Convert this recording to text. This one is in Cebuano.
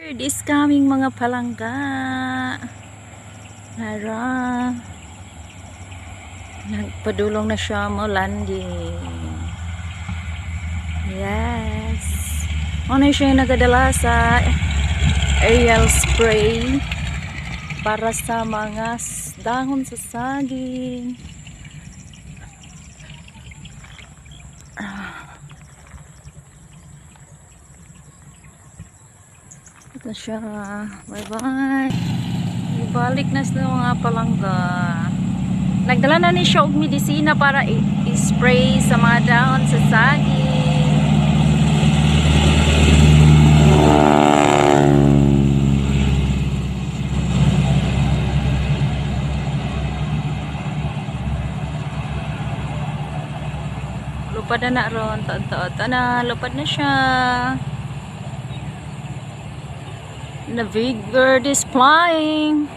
Bird is coming, mga palangga. Tara. Nagpadulong na siya mo landing. Yes. Ano siya yung nagadala sa aerial spray para sa mga dahon sa saging. Ito siya. Bye-bye. Ibalik na sa mga palangga. Nagdala na ni siya og medisina para i-spray sa mga dahon sa saging. Lupad na na ron. Taon-taon. Na, lupad na siya. The big bird is flying.